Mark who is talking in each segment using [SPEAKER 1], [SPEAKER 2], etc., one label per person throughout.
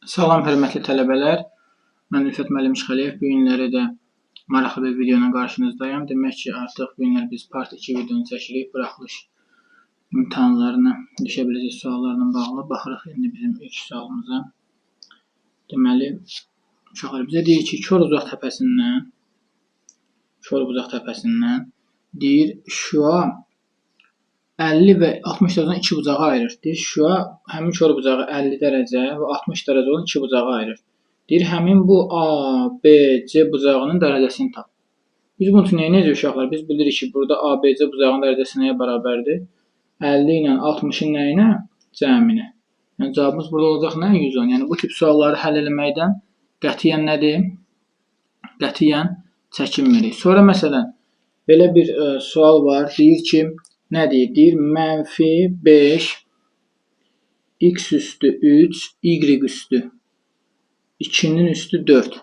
[SPEAKER 1] Salam hörmətli tələbələr. Mən Ülfət müəllim Şıxəliyev. Bu günləri də maraqlı bir video ilə qarşınızdayam. Demək ki, artıq bu günlər biz part 2 videonu çəkirik. Buraxılış imtahanlarına düşə biləcək suallarla bağlı. Baxırıq indi bizim ilk sualımıza. Deməli, uşaqlar bizə deyir ki, kor uzaq təpəsindən deyir şüa 50 və 60 dərəcədən iki bucağa ayırır. Deyir, şüa həmin kor bucağı 50 dərəcə və 60 dərəcə olan iki bucağa ayırır. Deyir, həmin bu A, B, C bucağının dərəcəsini tap. Biz bunun üçün nə edəcəyik uşaqlar? Biz bilirik ki, burada A, B, C bucağının dərəcəsi nəyə bərabərdir? 50 ilə 60-ın nəyinə? Cəminə. Yəni, cavabımız burada olacaq nə? 110. Yəni, bu tip sualları həll eləməkdən qətiyyən nədir? Qətiyyən çəkinmirik. Sonra məsələn, belə bir sual var. Deyir ki, nə deyir? Deyir, mənfi 5 x üstü 3, y üstü 2-nin üstü 4.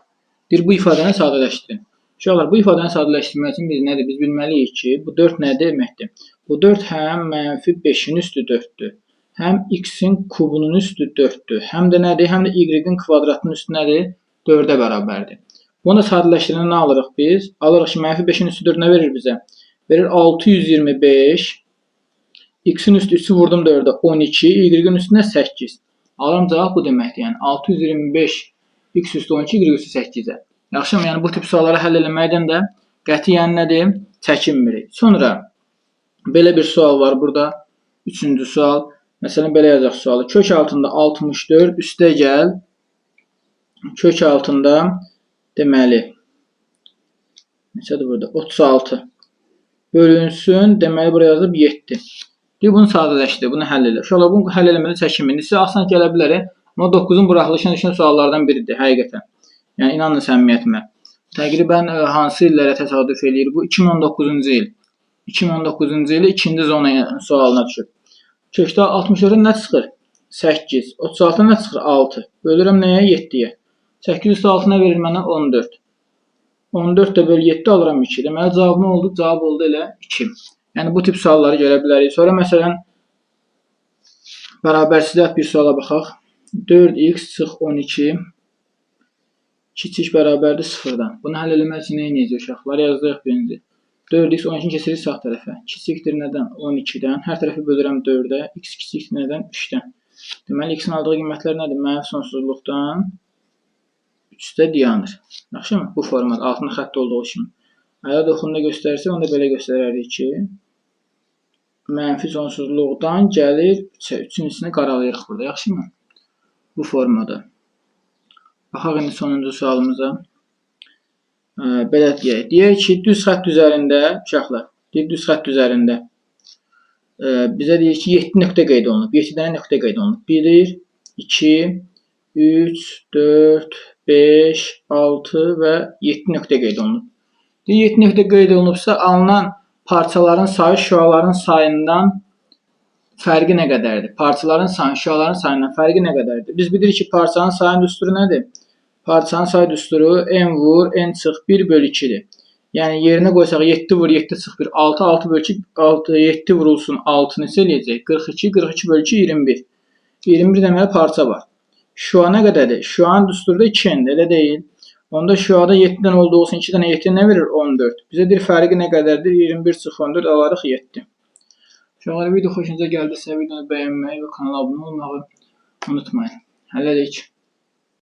[SPEAKER 1] Deyir, bu ifadəni sadələşdirin. Uşaqlar, bu ifadəni sadələşdirmək üçün biz nədir? Biz bilməliyik ki, bu 4 nə deməkdir? Bu 4 həm mənfi 5-in üstü 4-dür, həm x-in kubunun üstü 4-dür, həm də nədir? Həm də y-in kvadratının üstü nədir? 4-ə bərabərdir. Bunu da sadələşdirəndə nə alırıq biz? Alırıq ki, mənfi 5-in üstü 4 nə verir bizə? Verir 625, x-in üstü 3-ü vurdum 4-ə 12, y-in üstünə 8. Alıram cavab bu deməkdir. Yəni 625 x üstü 12, y üstü 8-ə. Yaxşı mı? Yəni bu tip sualları həll eləməkdən də qətiyyən nədir? Çəkinmirik. Sonra belə bir sual var burada. Üçüncü sual. Məsələn belə yazacaq sualı. Kök altında 64 üstə gəl. Kök altında deməli neçədir burada? 36. Bölünsün, deməli buraya yazıb 7. Deyir, bunu sadələşdir, bunu həll elə. Uşaqlar, bunu həll eləmədə çəkinməyin. Sizə asan gələ bilər, amma 9-un buraxılışına düşən suallardan biridir, həqiqətən. Yəni, inanın səmimiyyətimə. Təqribən hansı illərə təsadüf eləyir bu? 2019-cu il. 2019-cu ili ikinci zona sualına düşüb. Kökdə 64-ə nə çıxır? 8. 36-a nə çıxır? 6. Bölürəm nəyə? 7-yə. 8 üstü 6 nə verir mənə? 14. 14 də böl 7 alıram 2. Deməli, cavab nə oldu? Cavab oldu elə 2. Yəni, bu tip sualları görə bilərik. Sonra, məsələn, bərabərsizlik bir suala baxaq. 4x çıx 12 kiçik bərabərdir 0-dan. Bunu həll eləmək üçün nə edəcəyik uşaqlar? Yazdıq birinci. 4x 12-ni keçirik sağ tərəfə. Kiçikdir nədən? 12-dən. Hər tərəfi bölürəm 4-ə. X kiçikdir nədən? 3-dən. Deməli, x-in aldığı qiymətlər nədir? Mənfi sonsuzluqdan 3-də dayanır. Yaxşı mı? Bu format altında xətt olduğu kimi. Əldə oxunda göstərsə, onu da belə göstərərdik ki, mənfi sonsuzluqdan gəlir 3-ə. 3-ün üstünü qaralayırıq burada. Yaxşı mı? Bu formada. Baxaq indi sonuncu sualımıza. Belə deyək. Deyək ki, düz xətt üzərində, uşaqlar, deyir, düz xətt üzərində bizə deyir ki, 7 nöqtə qeyd olunub. 7 dənə nöqtə qeyd olunub. 1, 2, 3, 4, 5, 6 və 7 nöqtə qeyd olunub. Deyir, 7 nöqtə qeyd olunubsa, alınan parçaların sayı şüaların sayından fərqi nə qədərdir? Parçaların sayı şüaların sayından fərqi nə qədərdir? Biz bilirik ki, parçanın sayı düsturu nədir? Parçanın sayı düsturu n vur, n çıx 1 bölü 2-dir. Yəni, yerinə qoysaq 7 vur, 7 çıx 1, 6, 6 bölü 2, 6, 7 vurulsun, 6 neçə eləyəcək? 42, 42 bölü 2, 21. 21 deməli parça var. Şüa nə qədərdir? Şüanın düsturu da 2n-dir, elə deyil. Onda şüada 7 dənə olduğu üçün 2 dənə 7 nə verir? 14. Bizə deyir, fərqi nə qədərdir? 21 çıx 14 alarıq 7. Uşaqlar, video xoşunuza gəldisə videonu bəyənməyi və kanala abunə olmağı unutmayın. Hələlik.